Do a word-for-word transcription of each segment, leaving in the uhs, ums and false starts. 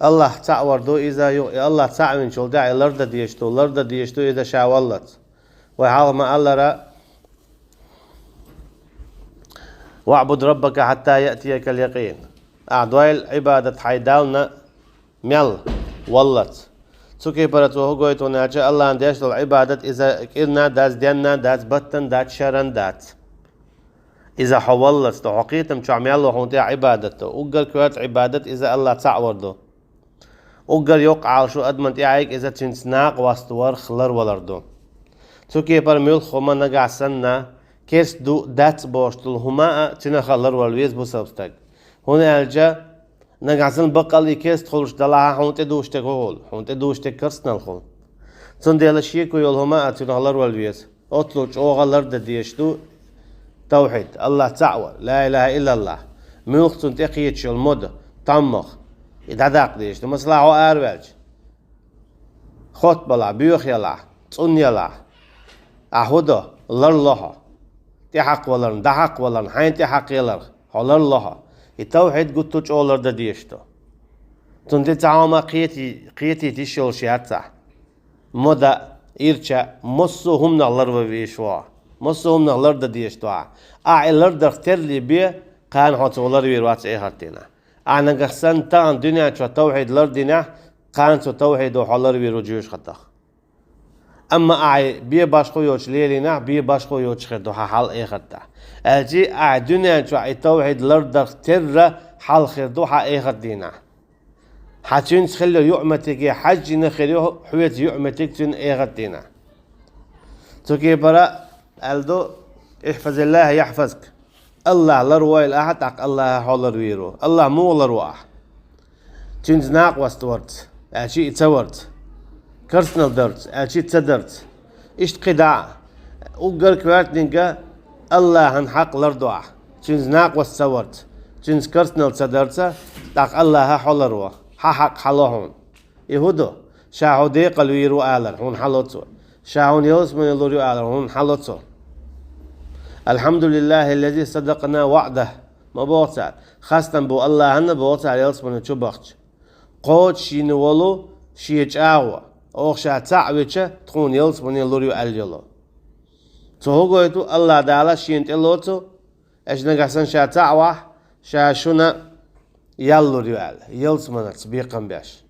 Аллахь цаӀ вар ду иза, ю-, и Аллахь цаӀ винчул тӀехь, и лардан дезаш ду, лардан дезаш ду иза ша валлалц. Вай хьалха ма-аллара: «ВаӀбуд раббака хьатта яътиякал якъин». Ахь дойла Ӏибадат хьайн Далла мел валлалц. Цу кепара цо хӀу гойту аьлча, Аллахьна деш долу Ӏибадат иза кӀиран дац, денна дац, баттана дац, шеран дац. Иза хьо валлалц ду, хьо кхетам чохь мел ву хьуна тӀехь Ӏибадат ду. Уггар коьрта Ӏибадат иза Аллахь цаӀ вар ду. Уггар йоккха Ӏалашо адамна тӀеӀайг иза цуьнца накъост варх ларвалар ду. Цу кепара муьлхха хӀума нагахь санна, керста ду, дац бохуш долу хӀума а цуьнах а ларвала веза бусалба стаг. ХӀунда аьлча, нагахь санна баккъалла и керста хуьлуш далахь а, хьуна тӀедугӀуш дерг хӀун хуьлу? Хьуна тӀедугӀуш дерг керстанал хуьлу. Цундела шеко йолу хӀума а цуьнах ларвала веза. Оццул чӀогӀа лардан дезаш ду тавхьид, Аллахь цаӀ вар, ла илаха иллаллахь. Муьлхха цунна тӀекхеташ йолу мода, таммах, и дӀадаккха дезаш ду. Масала, хьо араваьлча, хотта балахь, боьха ялахь, цӀунна ялахь, ахь хӀун до, ларло хьо. ТӀехьакхваларна, дӀахьакхваларна, хьайна тӀехьакхъяларх хьо ларло хьо. И тавхьид гуттар а чӀогӀа лардан дезаш ду. Цунна тӀе цхьа хӀума кхети-, кхетийта йиш йолуш яц ахь. Мода, ирча, массо а хӀуманах ларван везаш ву хьо. Массо а хӀуманах лардан дезаш ду ахь. Ахь и лардарх терра бен, кхана хьо цо ларвийр вац эхарт дийнахь. Ахь нагахь санна тахана дуьнен чохь тавхьид лардинехь, кхана цу тавхьидо хьо ларвийр ву жоьжахатех. Амма ахь бен башхо йоцуш лелийнехь, бен башхо йоцуш хир ду хьан хьал эхартахь. Аьлча ахь дуьнен чохь и тавхьид лардарх терра хьал хир ду хьан эхарт дийнахь. Хьан цуьнца хилла юкъаметтиге хьаьжжина хир ю хьоьца юкъаметтиг цуьнан эхарт дийнахь. Цу кепара аьлла ду: «Ихьфазиллаха яхьфазк». Аллахь ларвойла ахь, тӀаккха Аллахьа хьо ларвийр ву. Аллахь муха ларво ахь? Цуьнца накъост варца, аьлча и ца варца. Керстанал дарца, аьлча и ца дарца. Иштта кхидӀа а, уггар коьртаниг а Аллахьан хьакъ лардо ахь. Цуьнца накъост ца варца, цуьнца керстанал ца дарца, тӀаккха Аллахьа хьо ларво, хьан хьакъ хьан ло хьуна. И хӀун ду? Ша хьо декъала вийр ву алар, хьуна хьан ло цо? Ша хьуна ялсамане лур ю алар, хьуна хьан ло цо? «Алхьамдулиллахиллази садакъана ваӀдах», ма боху цара. Хастам бу Аллахьанна, боху цара, ялсамане чу бахча. Кхочуш йина волу шен чӀагӀо, оха ша цхьаъ вича, тхуна ялсамане лур ю аьлла йолу. Цо хӀун гойту? Аллахь Дала шена тӀе лоцу, аша нагахь санна ша цхьаъ вахь, ша шуна ял лур ю аьлла, ялсаманца бекхам беш.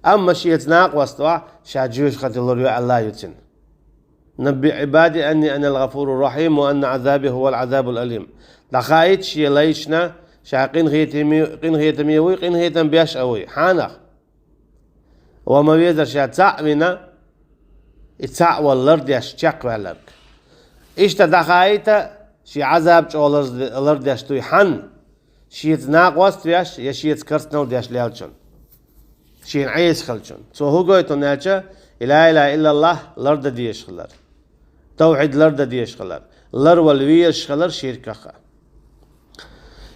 Амма шеца накъост вахь, ша жоьжахате лур ю аьлла ю цуьнан. «Набби Ӏибади анни анал гъафуру рахьим ва анна Ӏазаби хӀувал Ӏазабул алим». ДӀахаийта шен лайшна, ша къинхетаме, къинхетаме вуй, къинхетам беш а вуй. Хьанах? Ва ма везара ша цхьаъ вина, и цхьаъ вала лардеш чекхваьлларг. Иштта дӀахаийта шен Ӏазаб чӀогӀа ларз-, лардеш дуй хьан? Шеца накъост веш я шеца керстанал деш лелчун? Шена Ӏеса хилчун. Цо хӀун гойту аьлча, и ла илаха иллаллахь лардан дезаш хилар. Тавхьид лардан дезаш хилар. Ларвала везаш хилар ширках а.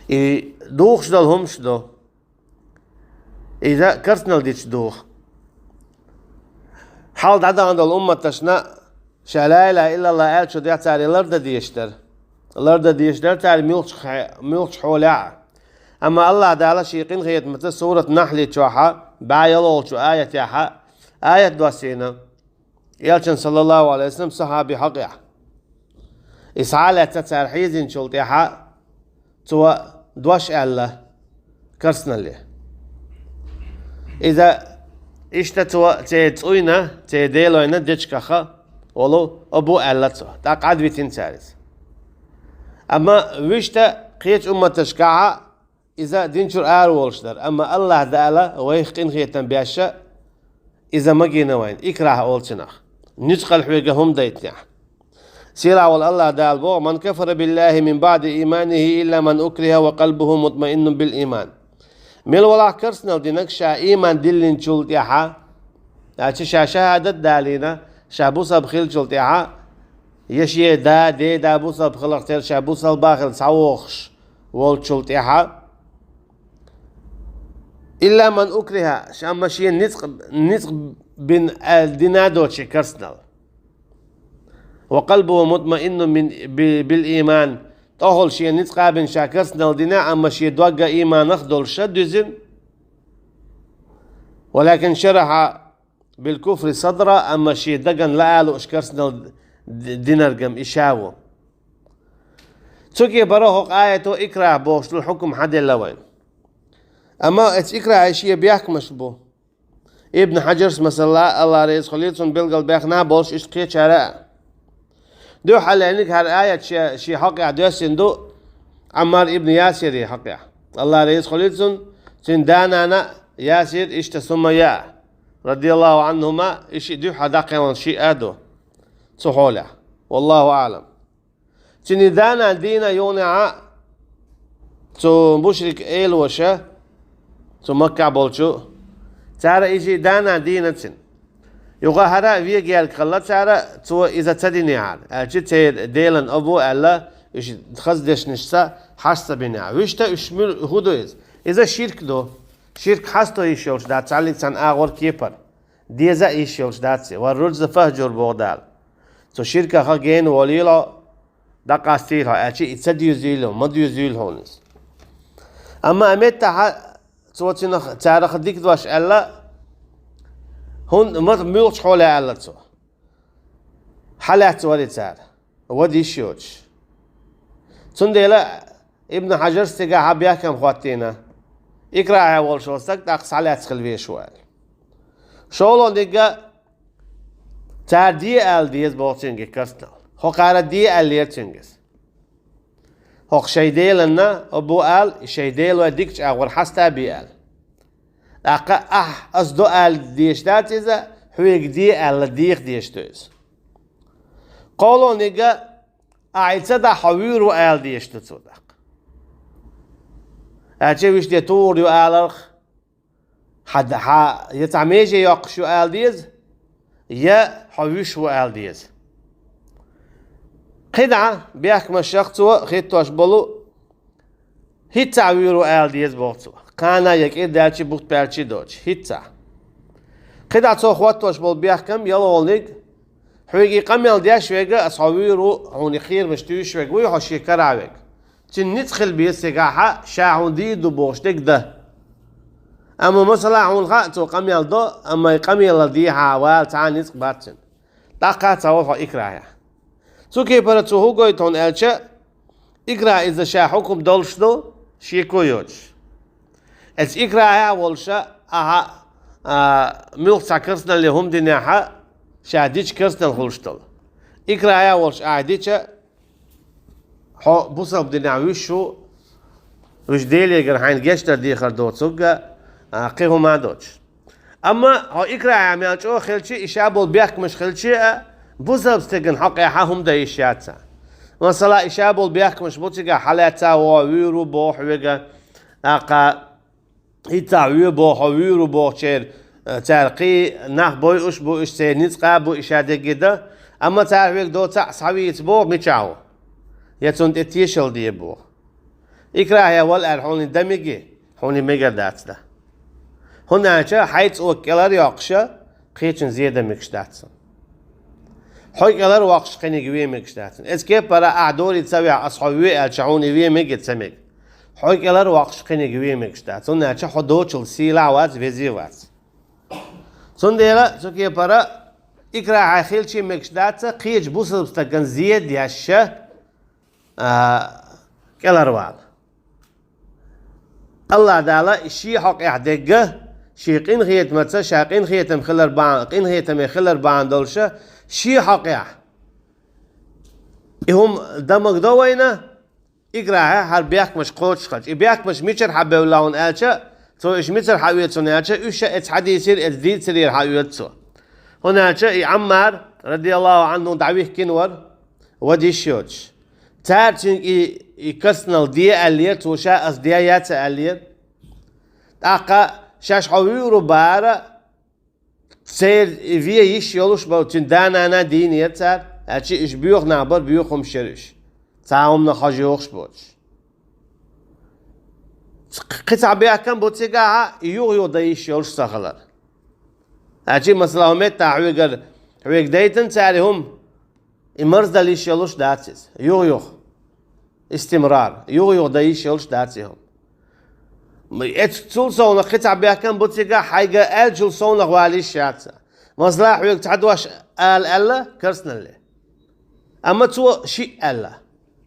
И духуш долу хӀумаш ду. Иза керстанал дича духу. Хьал дӀадахана долу умматашна ша ла илаха иллаллахь аьллачу тӀехь цара лардан дезаш дара. Лардан дезаш дара цара муьлххачу хье-, муьлххачу хьолехь а. Амма Аллахь Дала шен къинхетамца сурат Нахьли чохьа, бӀе ялхолгӀачу аятехьа, аят доссийна. Элчан, саллаллаху Ӏалайхи ва саллам, сахьаби хьакъехь. Иза схьа а лаьцна цара хьийзинчул тӀаьхьа цо дош аьлла керстаналле. Иза иштта цо церан цӀуйна, церан делойна дечкаха волу Абу аьлла цо. ТӀаккха Ӏадвитина цара иза. Амма вуьшта кхечу умматашкахьа иза дин чуьра ара волуш дара, амма Аллахь Дала вайх къинхетам беш, иза магийна вайна, икрахь олу цунах. Нуьцкъала хьоьга хӀума дайтинехь. Сийлахь волу Аллахь Дала боху: «Ман кафара биллахи мин баъди иманихи илла ман укриха ва къалбуху мутмаиннун бил иман». Мила валахь керстанал динарг ша ийман диллинчул тӀаьхьа, аьлча ша шахӀадат далийна, ша бусалба хиллачул тӀаьхьа, я шен да, деда бусалба хиларх терра ша бусалба хилла схьавогӀуш волчул тӀаьхьа, илла ман укриха, ша амма шена ницкъ, ницкъ бина аьлла дина доцу шен керстанал. Ва къалбуху мутмаиннун мин, би, бил ийман. ТӀехула шена ницкъ а бина ша керстанал дина, амма шен дог а ийманах долуш ша дуьзина. ولكن شرح بالكفر صدره, амма шен дагана лаалуш керстанал д-, динаргам иша ву. Цу кепара хӀокху аято икрахӀ бохуш долу хьукам хьаделла вайн. Амма эцу икрахье шен бехкамаш бу. Ибн Хьаджарс, масала, Алла реза хуьлийла цунна, билгал бехна болуш иштта кхечара а. Дуьххьаллерниг хӀара аят ше, шен хьокъехь доьссина ду Ӏаммар ибн Ясире хьокъехь. Алла реза хуьлийла цунна, цуьнан да-нана Ясир, иштта Сумайя, радияллаху Ӏанхума, и шиъ дуьххьал дӀакхелхина шиъ а ду цу хьолехь. Валлаху аӀлам. Цуьнан да-нана дийна юханехьа цу мушрик элоша, цу Маккахь болчу, цара иза да-нана дийна цуьнан. Юха хӀара вен герга хилла цара, цо иза ца динехьара, аьлча церан делан обу аьлла, уьш хаза дешнашца хьаста бинехь. Вуьшта уьш муьлу-, хӀун ду иза? Иза ширк ду. Ширк хьасто йиш йолуш дац цхьаьллиг цхьана агӀор кепара. Деза а йиш йолуш дац и. «Ва рурза фахджур», боху Дала. Цу ширкаха гена волийла хьо, дӀакъастийла хьо, аьлча и ца доьзийла, ма доьзийла хьуна иза. Амма а меттахьа цо цунах, царах дика дош аьлла, хӀун-, ма-, муьлхачу хьоле аьлла цо. Хьалаьцна вара и цара, вада йиш йоцуш. Цундела Ибн Хьаджарс цигахь бехкам хӀоттийна, икрахьехь волуш волу стаг тӀаккха схьалаьцна хила везаш ву аьлла. ШолгӀаниг а, цара де аьлла деза боху цуьнга керстанал. ХӀокхара де аьллера цуьнга иза. ХӀокху шайн деланна обу аьлла, и шайн делой дикачу агӀор хьаста бе аьлла. ТӀаккха ахь ас до аьлла дезаш дац иза, хьоьга де аьлла деха дезаш ду иза. КхоалгӀаниг а, ахь и ца дахь, хьо вуьйр ву аьлла дезаш ду цо тӀаккха. Аьлча вуьш де тухур ю аларх, хьан, хьан я цхьа меже йоккхуш ю ала деза, я хьо вуьш ву ала деза. КхидӀа бехкамашах цо хӀиттош болу, хӀинцца вуьйр ву ала деза боху цо. Кхана я кӀира даьлчи, бутт баьлчи доцуш, хӀинцца. КхидӀа цо хӀоттош болу бехкам ялхолниг, хьоьга и къамел деш вега, ас хьо вуьйр ву, хьуна кхерамаш туьйсуш вега, вуй хьо шен карахь вега. Цуьнан ницкъ хила беза цигахьа, ша хьуна дийр ду бохуш дерг дан. Амма, масала, хьуна хаьа, цо къамел до, амма и къамелал дехьа вала цхьа а ницкъ бац цуьнан. ТӀаккха ца ву хьо икрахьехь. Цу кепара цо хӀун гойту хьуна аьлча, икрахь иза ша хьукум долуш ду, шеко йоцуш. Эцу икрахьехь а волуша, ахьа, а, муьлхха цхьа керстаналле хӀума динехьа, ша дича керстанал хуьлуш долу. Икрахьехь а волуш ахьа дича, хьо бусалба динехь вуьш ву, вуьш Делегара хьайна гечдар дехар доцург а, а, кхин хӀума а доцуш. Амма хьо икрахьехь мел чӀогӀа хилчи, и ша болу бехкамаш хилчи а, бусалба стеган хьокъехьа хӀума дан йиш яц цхьа. Масала, и ша болу бехкамаш бу цигахь хьалаьцна ву, вуьйр ву боху хьоьга, тӀаккха хӀинцца вуьйр бу боху, хьо вуьйр ву бохучеран, э, цара кхин нах бойуш бу, уьш церан ницкъа а бу, и ша дерриге дан. Амма цара хьоьга доцахь схьавийца боху, мичахь ву? Я цунна тӀе тешалла де боху. Икрахьехь вала аьлла хьуна дан мега, хьуна мегар дац дан. ХӀунда аьлча хьайца оцу кӀелара йоккхуша, кхечун зе дан мегаш дац цунна. Хьо кӀелара воккхуш кхиниг вен мегаш дац цунна. Эцу кепара ахь дори ца вехь, ас хьо ве аьлча, хьуна и вен мега, ца мега. Хьо кӀелара воккхуш кхиниг вен мегаш дац. ХӀунда аьлча хьо дочул сийлахь вац, везе вац. Цундела цу кепара икрахьехь хилчи мегаш дац, кхечу бусалба стаган зе деш ша, а, кӀелара вала. Аллах Дала шен хьокъехь дегга, шен къинхетамаца, ша къинхетам хилар бахьана, къинхетаме хилар бахьана долуша, шен хьокъехь. И хӀума дан мегадо вайна, икрахьехь хӀара бехкамаш кхочушхилча. И бехкамаш мичара хьабевлла хьуна аьлча, цо уьш мицара хьаоьцу хьуна аьлча, уьш ша эцу хьадисера, эцу дийцарера хьаоьцу цо. ХӀунда аьлча и Ӏаммар, радияллаху Ӏанху, дӀавихкина вара, вада йиш йоцуш. Цара цуьнга и, и керстанал де аьллера, цо ша ас де яц аьллера. ТӀаккха шаьш хьо вуьйр ву бара, церан вен йиш йолуш бара, цуьнан да-нана дийна яра цара, аьлча уьш боьха нах бара, боьха хӀумаш яра уьш. Цхьа хӀуманах хьожа йогӀуш боцуш. Кхин цхьа бехкам бу цигахьа, и юха-юха дан йиш йолуш ца хилар. Аьлча, масала, хӀун меттахь хьоьгара, хьоьга дайтина цара и хӀума, и марздала йиш йолуш дац иза. Юха-юха. Истимрар. Юха-юха дан йиш йолуш дац и хӀума. Эццул совнах кхин цхьа бехкам бу цигахь, хьайга аьллачул совнах валийш яц. Масала, хьоьга цхьа дош ала аьлла керстаналле. Амма цо шиъ аьлла.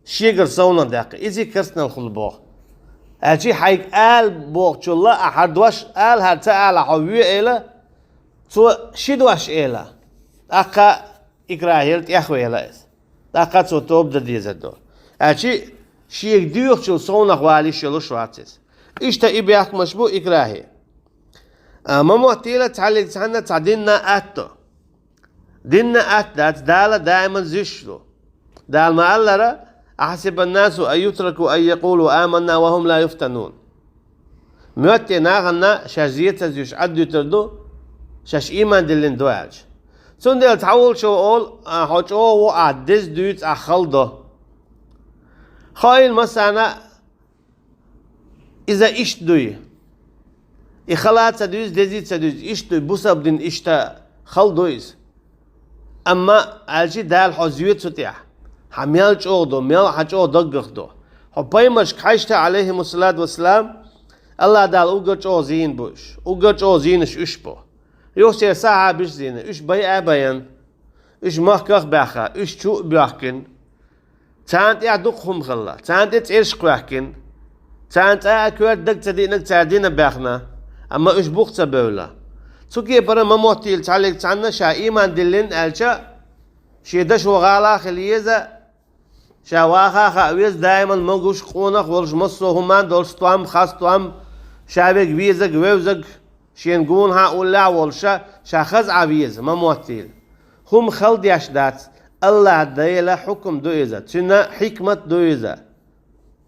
Шегара совнах даьккха. Иза керстаналла хуьлу боху. Аьлчи хьайга ала бохучул а хьара дош ала, хьара ца ала хьо ве эла, цо ши дош эла. ТӀаккха икрахьера тӀехвела иза. ТӀаккха цо тоба дан дезар ду. Аьлчи шега доьхучул совнах валийш йолуш вац иза. Иштта и бехкамаш бу икрахье. А, ма моттийла цхьаллиг цхьанна цхьа динна атто. Динна атта дац, Дала даиман зуьйш ду. Дала ма-аллара: «Ахьасибан-насу ан ютраку ан якъулу аманна ва хӀум ла юфтанун». Моьттий нахана шаьш зен ца зуьйш Ӏаддуьтур ду, шаьш ийман диллина ду аьлча. Цундела цхьаволчо олу: «А, хьо чӀогӀа ву, ахь деза дуьйцу, ахь хала до». Хаийна массарна а, иза иштта дуй. И хала а ца дуьйцу, деза а ца дуьйцу, иштта дуй, бусалба дин иштта хала ду иза. Амма аьлчи Дала хьо зоьду цу тӀехь. Хьан мел чӀогӀа ду, мел хьан чӀогӀа даггах ду. Хьо пайхамаршка хьаьжча, Ӏалайхимуссалату вассалам, АллахӀ Дала уггар чӀогӀа зийна бу уьш. Уггар чӀогӀа зийнаш уьш бу. Юха церан сахьабаш зийна, уьш байа а байна, уьш махках а баьхна, уьш чу а боьхкина. Царна тӀехь дукха хӀума хилла, царна тӀе цӀераш кхоьхкина, царна цкъа а коьрта дага ца диънарг цара дина баьхна, амма уьш бух ца бевлла. Цу кепара ма моттийла цхьаллиг цхьанна ша ийман диллина аьлча, шен дашо гӀала а хила еза, ша ваха а хаа веза, даиман могуш, къонах а волуш, массо а хӀуманна долуш, стом, хастом, ша верг везарг, вевзарг, шена гонахьа а уллехь а волуш, ша хаза Ӏа веза, ма моттийла. ХӀума хала деш дац, АллахӀ Делан хьукам ду иза, Цуьнан хьикмат ду иза.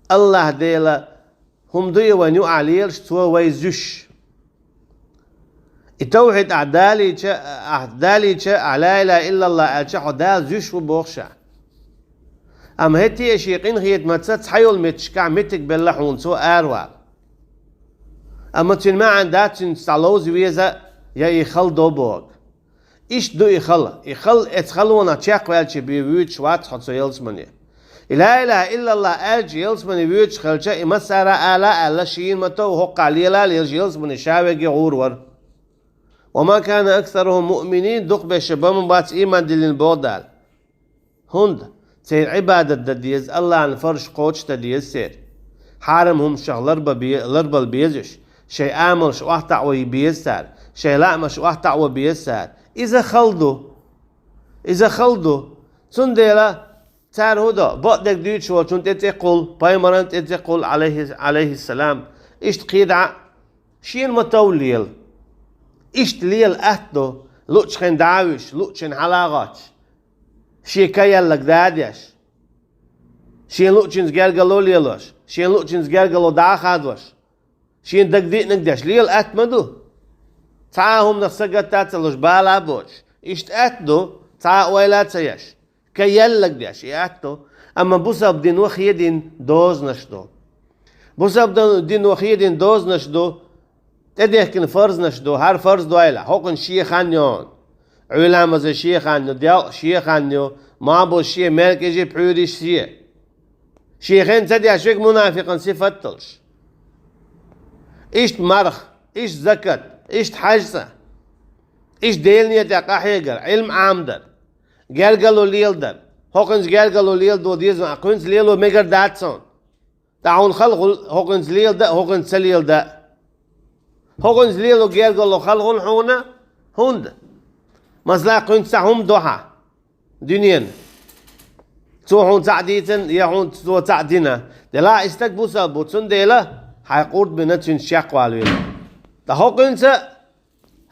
АллахӀ Делан хӀума ду и вайна юкъахь лелаш, Цо вай зуьйш. И тавхьид ахь далийча, ахь далийча, ахь ла илаха иллаллахӀ аьлча, хьо Дала зуьйш ву боху ша. Амма хӀетте а шен къинхетамца цхьайолу меттигашкахь меттиг белла хьуна Цо аравала. Амма цуьнан маьӀна дац цуьнца цхьа ловза веза я и хала до бохург. Иштта ду и хала. И хала эцу халонах чекхваьлча бен вуьйцуш вац хьо цу ялсамане. И ла илаха иллаллахӀ аьлча ялсамане вуьйцуш хилча, и массара а ала а аьлла, шена ма-тов хӀокхахь лела а лелаш ялсамане ша верг гӀур вара. «Ва ма кана аксарухум муъминин», дукхахберш бан ма бац ийман диллина боху Дала. ХӀунда церан Ӏибадат дан деза, АллахӀан фарзаш кхочушдан деза церан. Хьарам хӀуманашах ларба бе-, ларбала беза уьш, шайн амалш охьатаӀо беза цара, шайн лаамаш охьатаӀо беза цара. Иза хала ду. Иза хала ду. Цундела цара хӀун до, бакъдерг дуьйцуш волчунна тӀе цӀе кхуллу, пайхамарна тӀе цӀе кхуллу, Ӏалайхи-, Ӏалайхиссалам. Иштта кхин дӀа шена ма-тов лела. Иштта лела атта ду, луъучу хенахь дӀа а вуьйш, луъучу хенахь хьала а гӀоттуш. Шен каяллаг да а деш, шен луъучуьнца гергарло а лелош, шен луъучуьнца гергарло дӀа а хадош, шена дагадиънарг деш, лела атта ма ду. Цхьа а хӀуманах сагатта а ца луш, бала а боцуш, иштта атта ду, цхьа а ойла а ца еш, каяллаг деш, и атта ду. Амма бусалба дино хедийна дозанаш ду. Бусалба дино хедийна дозанаш ду, тӀедехкина фарзанаш ду, хӀара фарз дойла, хӀокхуьнан шен хан ю хьуна. Ӏуьйламазан шен хан ю, делкъан шен хан ю, мабус шен, маьркӀажий, пхьуьйраш шен. Шен хен ца деш верг мунафикъан сифат долуш. Иштта марха, иштта закат, иштта хьаьжцӀа, иштта Делан некъа тӀехь къахьегар, Ӏилма Ӏамадар, гергарло леладар. ХӀокхуьнца гергарло леладо деза, кхуьнца лело мегар дац хьуна. Ткъа хьуна хала хуьлу хӀокхуьнца леладан а, хӀокхуьнца ца леладан а. ХӀокхуьнца лело гергарло хала хуьлу хьуна, хӀунда? Масала, кхуьнца цхьа хӀума до хьан дуьненан. Цо хьуна цхьаъ дийцина, я хьуна цо цхьаъ дина. Делахь и стаг бусалба ву, цундела хьайн къурд бина цуьнца чекхвала веза. Ткъа хӀокхуьнца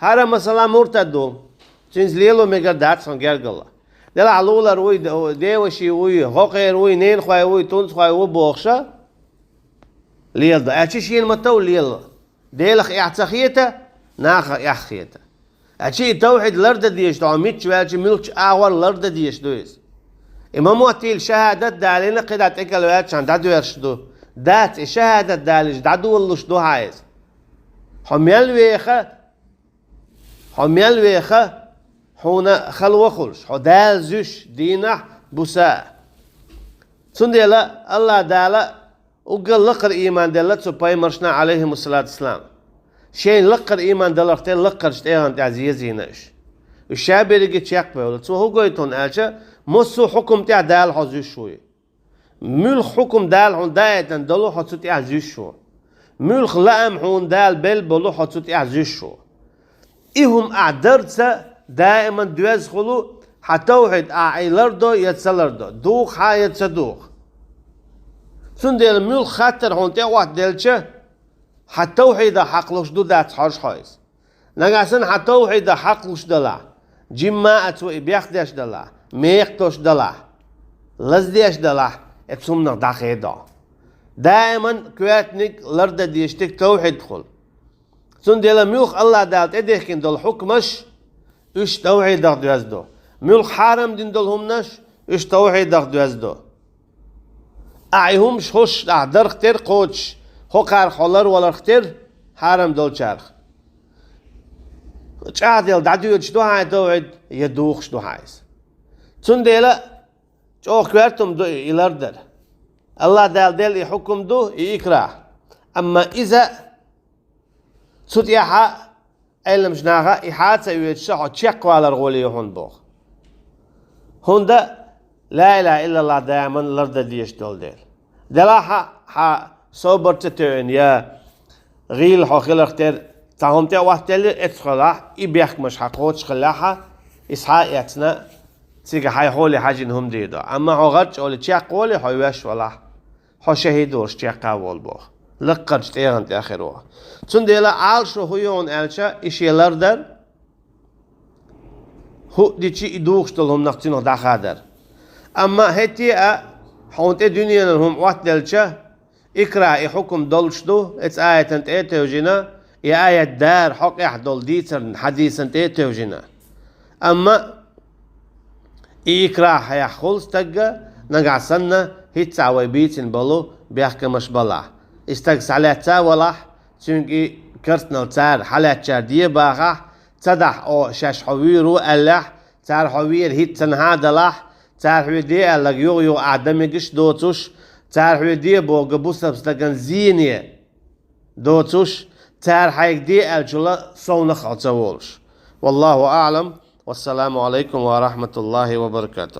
хӀара, масала, муртад ву, цуьнца лело мегар дац хьуна гергарло. Делахь лулара вуй, деваший вуй, гӀокхера вуй, ненахой вуй, тунцхой ву бохуша, леладо. Аьлча шена ма-тов лела. Делах эхь ца хета, нахах эхь хета. Аьлча и тавхьид лардан дезаш ду, хьо мичча ваьлча, муьлххачу агӀор лардан дезаш ду иза. И ма моттийла шахӀадат далийна кхидӀа тӀекӀел ваьлча хьан дӀадоьрзуш ду. Дац, и шахӀадат далийча дӀадолалуш ду хьан иза. Хьо мел веха, хьо мел веха, хьуна хала вахалуш, хьо Дала зуьйш дийнахь, буса а. Цундела АллахӀ Дала уггар лакхара ийман делла цу пайхамаршна, Ӏалайхимуссалату вассалам. Шайна лакхара ийман даларх тӀе лакхарча тӀегӀан тӀехь зезийна уьш. Уьш ша берриге чекхбевлла. Цо хӀун гойту хьуна аьлча, массо а хьукум тӀехь Дала хьо зуьш вуй. Муьлха хьукум Дала хьуна даийтина долу хьо цу тӀехь зуьш ву. Муьлха лаам хьуна Дала белла болу хьо цу тӀехь зуьш ву. И хӀума ахь дарца даиман доьзна хуьлу, хьан тавхьид ахь и лардо я ца лардо, духу хьан я ца духу. Цундела муьлха хаттар хьуна тӀе а оттаделча, хьан тавхьидах хьакхалуш ду дац хьожа хьо иза. Нагахь санна хьан тавхьидах хьакхалуш далахь, жимма а цо и бехдеш далахь, мекхадеш далахь, лаздеш далахь, эцу хӀуманах дӀахедо. Даиман коьртаниг лардан дезаш дерг тавхьид хуьлу. Цундела муьлха АллахӀ Дала тӀедехкина долу хьукмаш, уьш тавхьидах доьзна ду. Муьлха хьарам дина долу хӀуманаш, уьш тавхьидах доьзна ду. Ахь и хӀумаш хӀуш ахь дарх тера кхочуш, хӀокхарх хьо ларваларх тера, хьарам долчарх. ЧӀагӀделла дӀадоьдуш ду хьан и тавхьид, я духуш ду хьан иза. Цундела чӀогӀа коьрта хӀума ду и, и лардар. АллахӀ Дала делла и хьукум ду, и икрахӀ. Амма иза цу тӀехьа Ӏеламчу наха и хьа а ца оьцуш хьо чекхвалар гӀоле ю хьуна боху. ХӀунда ла илаха иллаллахӀ даиман лардан дезаш долу дела. Делахь хьан собар ца тоьйна я гӀийла хьо хиларх тера цхьа хӀума тӀе а оттаделлера, эцу хилахь, и бехкамаш хьан кхочуш хиллехьа, иза хьа а эцна, цига хьайн хьоле хьаьжжина хӀума дийр ду. Амма хьо гӀарчӀ олий чекхволий, хьо веш валахь, хьо шахӀид волуш чекхволу боху. Лакхарчу тӀегӀан тӀехь хир ву. Цундела Ӏалашо хӀун ю хьуна аьлча, и шен лардар, хӀуъа дичи и духуш долу хӀуманах цуьнах дӀахадар. Амма хӀетте а хьуна тӀе дуьненан хӀума оттаделча, икрахӀ и хьукум долуш ду, эцу аятан тӀе а тевжина, и аят дара хьокъехь долу дийцарна хьадийсан тӀе а тевжина. Амма и икрахь хьеххула стагга, нагахь санна, хӀинцца вай бийцина болу бехкамаш балахь. И стаг схьалаьцна валахь, цуьнга и карснал цара хьалаьцначара де бахахь, ца дахь о шаьш хьо вуьйр ву аьллехь, цара хьо вера хӀинцца санна хьа а далахь, цара хьоьга де аьлларг юха-юха ахь дан мегаш доцуш, цара хьоьга де бохург бусалба стагана зене доцуш, цара хьайга де аьллачул совнах а ца волуш. Валлаху аӀлам. Вассаламу Ӏалайкум ва рахматуллахи ва баракатух.